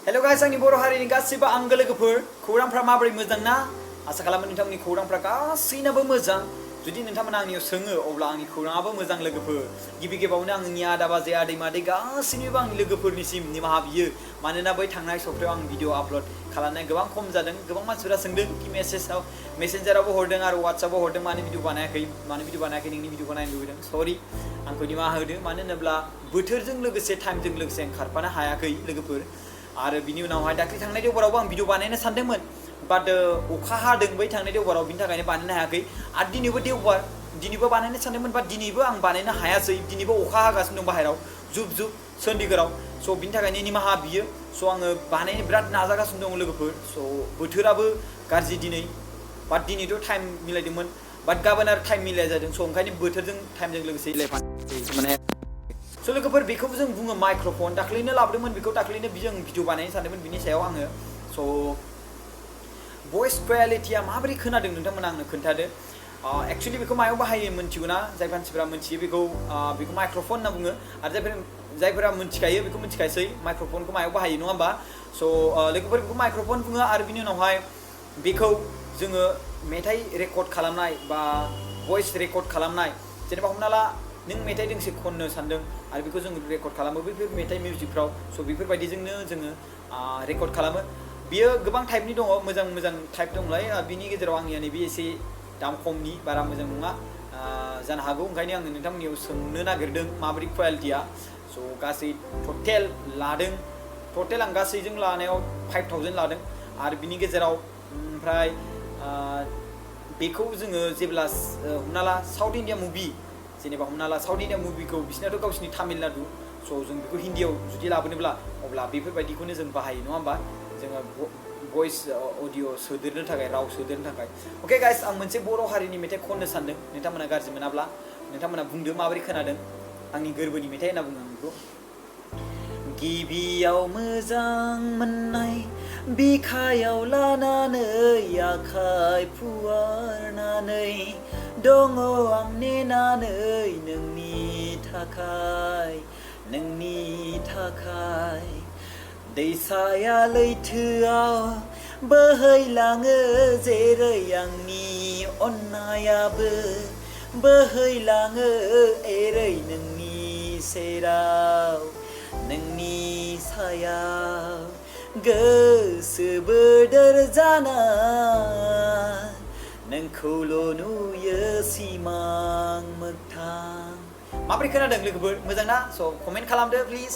Hello guys, आंनि बर' हारिनि गासिबो आंगो लोगोफोर खौरांफ्रा माबोरै मोजां ना आसा खालामो नोंथांमोननि खौरांफ्रा गासैनाबो मोजां जुदि नोंथांमोना आंनियाव सोङो अब्ला आंनि खौराङाबो मोजां लोगोफोर गिबि गिबियावनो आंनि आदा बाजै आदै मादै गासैनिबो आंनि लोगोफोरनिसिम निमाहा बियो मानोना बै थांनाय सप्तायाव आं भिडिअ आपल'ड खालामनाय गोबां खम जादों गोबां मानसिफोरा सोंदों कि मेसेन्जारावबो हरदों आरो वाट्सएपआव हरदों मानो भिडिअ बानायाखै नोंनि भिडिअखौ नायनो लुबैदों सरि आंखौ निमाहा होदो मानो होनोब्ला बोथोरजों लोगोसे टाइमजों लोगोसे आं खारफानो हायाखै लोगोफोर आरो बिनि उनावहाय दाख्लै थांनाय देवबारावबो आं भिडिअ बानायनो सानदोंमोन बाट अखा हादों बै थांनाय देवबाराव बिनि थाखायनो बानायनो हायाखै आरो दिनैबो देवबार दिनैबो बानायनो सानदोंमोन बाट दिनैबो आं बानायनो हायासै दिनैबो अखा हागासिनो दं बाहेराव जुब जुब चन्डीगढ़आव स' बिनि थाखायनो निमाहा बियो स' आङो बानायनो बिराद नाजागासिनो दं लोगोफोर स' बोथोराबो गाज्रि दिनै बाट दिनैथ' टाइम मिलायदोंमोन बाट गाबोन आरो टाइम मिलाया जादों स' ओंखायनो बोथोरजों टाइमजों लोगोसे मिलायफानो स' लोगोफोर बेखौ जों बुङो माइक्र'फन दाख्लैनो लाबोदोंमोन बेखौ दाख्लैनो जों भिडिअ बानायनो सानदोंमोन बिनि सायाव आङो स' भइस क्वालिटिया माबोरै खोनादों नोंथांमोना आंनो खोन्थादो एक्चुअलि बेखौ मायाव बाहायो मिन्थिगौ ना जाय मानसिफोरा मिन्थियो बेखौ माइक्र'फन होनना बुङो आरो जायफोरा मिन्थिखायो बेखौ मिन्थिखायोसै माइक्र'फनखौ मायाव बाहायो नङा होमबा स' लोगोफोर बेखौ माइक्र'फन बुङो आरो बिनि उनावहाय बेखौ जोङो मेथाइ रेकर्ड खालामनाय बा भइस रेकर्ड खालामनाय जेनेबा हमना ला नों मेथाइ दोंसे खननो सानदों आरो बेखौ जों रेकर्ड खालामो बैफोर मेथाइ मिउजिकफ्राव स' बेफोरबायदिजोंनो जोङो रेकर्ड खालामो बियो गोबां टाइपनि दङ मोजां मोजां टाइप दंलाय बिनि गेजेराव आंनिया नैबे एसे दाम खमनि बारा मोजां नङा जानो हागौ ओंखायनो आङो नोंथांमोननियाव सोंनो नागिरदों माबोरै क्वालिटिया स' गासै टटेल आं गासैजों लानायाव 5000 लादों आरो बिनि गेजेराव ओमफ्राय बेखौ जोङो जेब्ला हमना ला साउथ इन्डिया मुभि जेनेबा हमना ला साउथ इन्डिया मुभिखौ बिसिनाथ' गावसिनि तामिलनाडु स' जों बेखौ हिन्दीयाव जुदि लाबोनोब्ला अब्ला बेफोरबायदिखौनो जों बाहायो नङा होमबा जोङो भइस अडिअ सोदेरनो थाखाय राव सोदेरनो थाखाय अके गाइस आं मोनसे बर' हारिनि मेथाइ खननो सानदों नोंथांमोना गाज्रि मोनाब्ला नोंथांमोना बुंदो माबोरै खोनादों आंनि गोरबोनि मेथाइ होनना बुङो आं बेखौ गिबियाव मोजां मोननाय बिखायाव लानानै आखाइ फुवारनानै दङ आं नेनानै नोंनि थाखाय दैसाया लैथोआव बोहैलाङो जेरै आंनि अननायाबो बोहैलाङो एरै नोंनि सेराव नोंनि सायाव गोसो बोदोर जाना नोंखौल' नुयो सिमां मोगथां माबोरै खोनादों लोगोफोर मोजां ना स' कमेन्ट खालामदो प्लिज